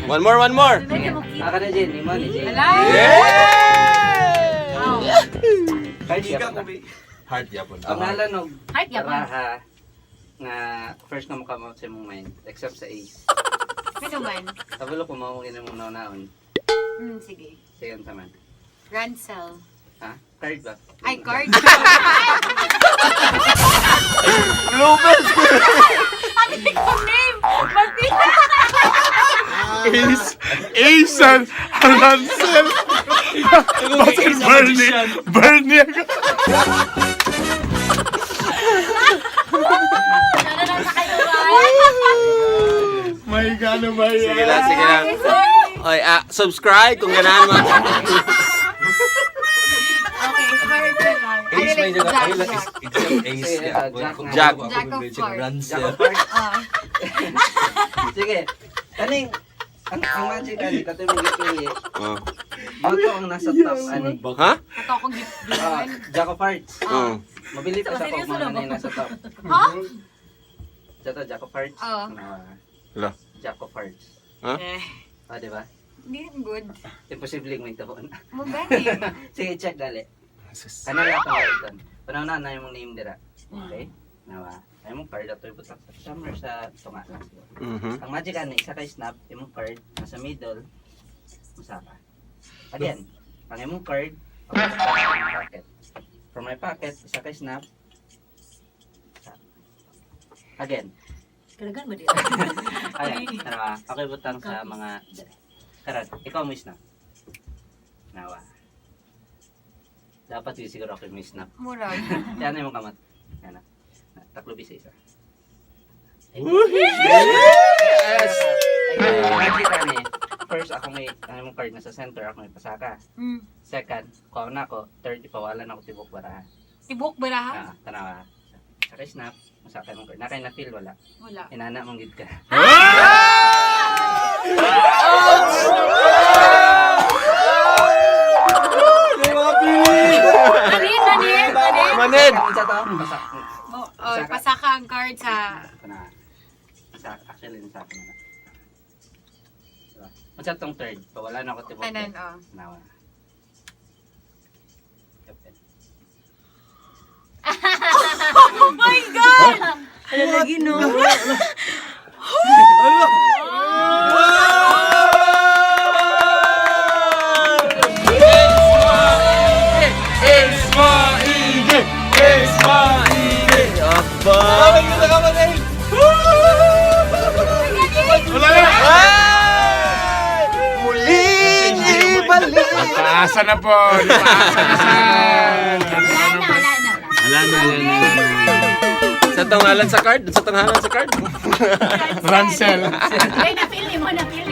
One more, one more. Aka na Jen, imo ni Jen. Yeah! Kahit siya pa. Heart yapon. Pangalan og Heart yapon. baraha nga first na mo-come out sa imong mind except sa ace. Ano man? Kabalo ko mao mo mong naon. Sige. Sige unsa man. Ransel. Ha? Card ba? Ay, card. Lopez! Ano yung name? Mati. Ace, Ace and Ransel. Basin Bernie. Bernie. Ano lang sa kayo ba? My God, ano ba yan? Sige lang, sige lang. Oy, subscribe kung ganahan mo. Okay, heart na lang. Ay, Ace like, may Jack, ay lang Jack. except Ace. Sige, Yeah. Jack na. Jack. Jack of hearts. Jack of hearts. Ah. Sige. Kaning ang magic ani kato imong gipili. Oh. Mao to ang nasa top ani. Ha? Ato akong gift Ah, Jack of Hearts. Oh. Mabili pa sa kung Seryoso mga na ba? na yung nasa top. Ha? Sa to, Jack of Hearts. Oo. Ano, Ala. Jack of Hearts. Eh, Ah, di ba? hindi good. Imposible may taon. Mo gani. Sige, check dali. Ano lang itong card. Panaw na na yung name dira. Okay? Nawa. Ay mong card ato ibutang sa somewhere sa tunga. Ang magic ani isa kay snap imong card nasa middle musaka. Again, ang imong card pabutang sa imong pocket. From my pocket, isa kay snap. Musaka. Again, Kalagan mo din. ayan, tara, ako ibutang sa mga karon, ikaw mo snap. Nawa. Dapat yun siguro ako yung may snap. Murag. Yan na yung kamot. Yan na. Taklobi sa isa. Yes! Ay, magic ani. First, ako may, ano mong card na sa center, ako may pasaka. Second, kuha na ako. Third, ipawalan ako tibok baraha. Tibok baraha? Ah, tanawa. Saka snap, masaka mong card. Nakay na feel, wala. Wala. Inana mong gid ka. Manin, manin, manin. Manid! Unsa to? Pasak. Oh, oh, pasaka ang card sa Tanawa. Masaka, actually, nasaka na. Diba? Unsa tong third? Pawalan ako tibok. tanan, oh. Tanawa. Kapit. Oh my God! Lagi no. Ace Maigi! Ace Maigi! Aba! Bakit ka nakamanay? Wala na. Muling ibalik! Paasa na po. Paasa na sa. Wala na, wala na. Wala na, wala na. Sa tanghalan sa card? Sa tanghalan sa card? Ransel. Ay, na-feel mo, na-feel.